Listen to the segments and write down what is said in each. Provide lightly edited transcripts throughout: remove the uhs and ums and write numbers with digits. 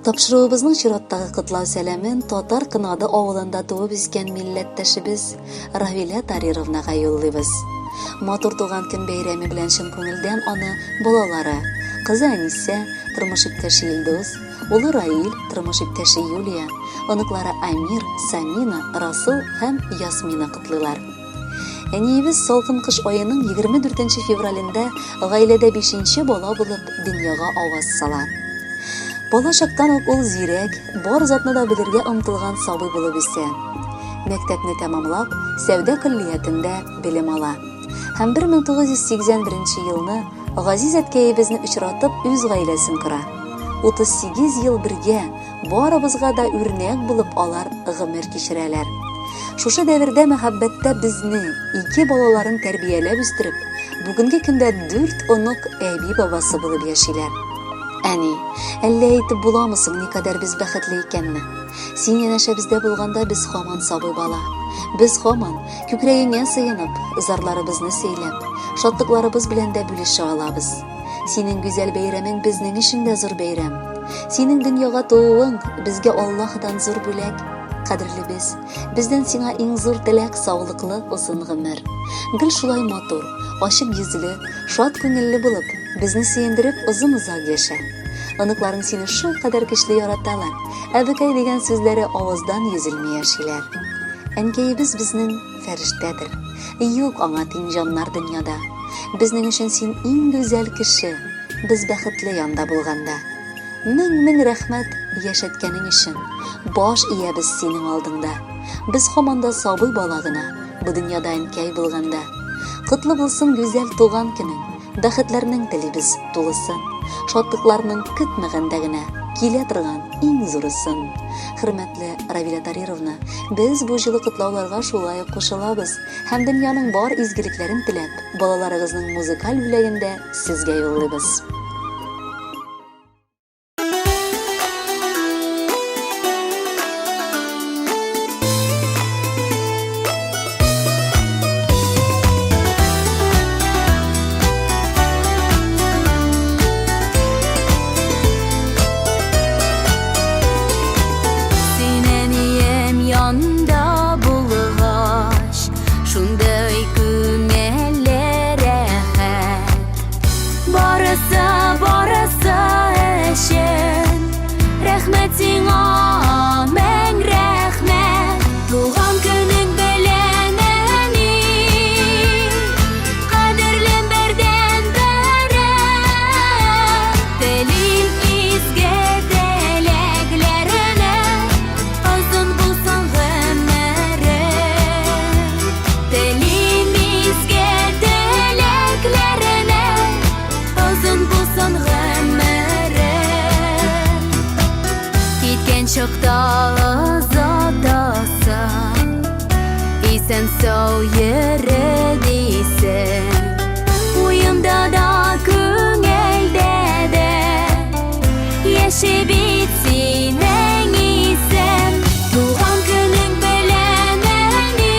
Тапшыруыбызның чираттагы котлау сәламен Татар Кынады авылында туып үскән милләттәшебез Равилә Тарировнага юллыйбыз. Матур туган көн бәйрәме белән чын күңелдән аны балалары, кызы Әнисә, тормыш иптәше Илдус, улы Раил, тормыш иптәше Юлия, оныклары Амир, Самина, Расул һәм Ясмина котлыйлар. Әниебез салкын кыш аеның 24 февралендә гаиләдә бишенче бала булып дөньяга аваз сала. Бала чактан ук ул зирәк, бар затны да белергә омтылган сабый булып үсә. Мәктәпне тәмамлап, сәүдә көллиятендә белем ала. Һәм 1981 елны газиз әткәебезне очратып үз гаиләсен кора. 38 ел бергә, Барыбызга да үрнәк булып алар гомер кичерәләр. Шушы дәвердә мәхәббәттә безне, ике балаларын тәрбияләп үстереп, бүгенге көндә дүрт онык әби-бабасы булып яшиләр. Әни, әллә әйтеп буламы соң никадәр без бәхетле икәнне? Син янәшәбездә булганда без һаман сабый бала. Без һаман, күкрәгеңә сыенып, зарларыбызны сөйләп, шатлыкларыбыз белән дә бүлешә алабыз. Синең гүзәл бәйрәмең безнең өчен дә зур бәйрәм. Синең дөньяга тууың безгә Аллаһыдан зур бүләк. Кадерлебез, бездән сиңа иң зур теләк саулыклы озын гомер. Гел шулай матур, ачык йөзле, шат күңелле булып, безне сөендереп озын-озак яшә. Оныкларың сине шулкадәр көчле яраталар, әбекәй дигән сүзләре авыздан йөзелми яшиләр. Әнкәебез безнең фәрештәдер. Юк аңа тиң җаннар дөньяда. Безнең өчен син иң гүзәл кеше, Без бәхетле янда булганда. Мең-мең рәхмәт яшәткәнең өчен, Баш иябез синең алдыңда. Без һаман да сабый бала гына, Бу дөньяда әнкәй булганда. Котлы булсын гүзәл туган көнең, Бәхетләрнең телибез тулысын, Шатлыкларның көтмәгәндә генә Килә торган иң зурысын. Хөрмәтле Равилә Тарировна, без бу җылы котлауларга шулай ук кушылабыз һәм дөньяның бар изгелекләрен теләп, балаларыгызның музыкаль бүләген дә сезгә юллыйбыз. Барысы, барысы өчен Рәхмәт сиңа, мең рәхмәт. Туган көнең белән, әни, Кадерлем бердән-берем. Телим изге теләкләреңә, Озын булсын гомерең. Телим изге теләкләреңә, Озын булсын гомерең. Киткән чакта озатасың, Исән-сау йөре дисең. Уемда да, күңелдә дә Яши бит синең исем. Туган көнең белән, әни,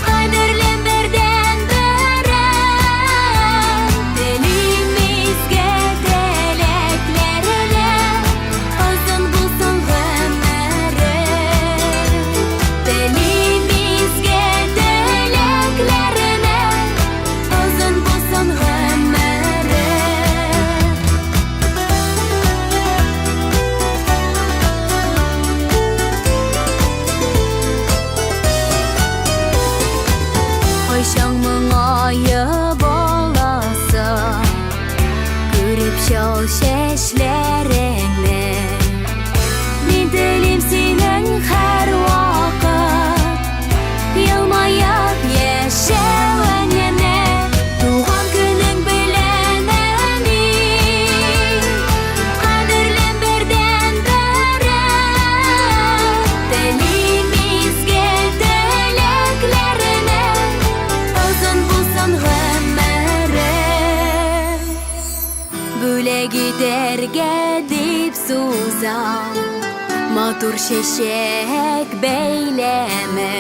Кадерлем бердән-берем. Телим изге теләкләреңә, Озын булсын гомерең. Телим изге теләкләреңә, Озын булсын гомерең. Кайчан моңаеп аласың, Күреп чал чәчләреңне. Мин телим синең һәрвакыт Елмаеп яшәвеңне. Туган көнең белән, әни, Кадерлем бердән-берем. Телим изге теләкләреңә, Озын булсын гомерең. Бүләк итәргә дип сузам Матур чәчәк бәйләме.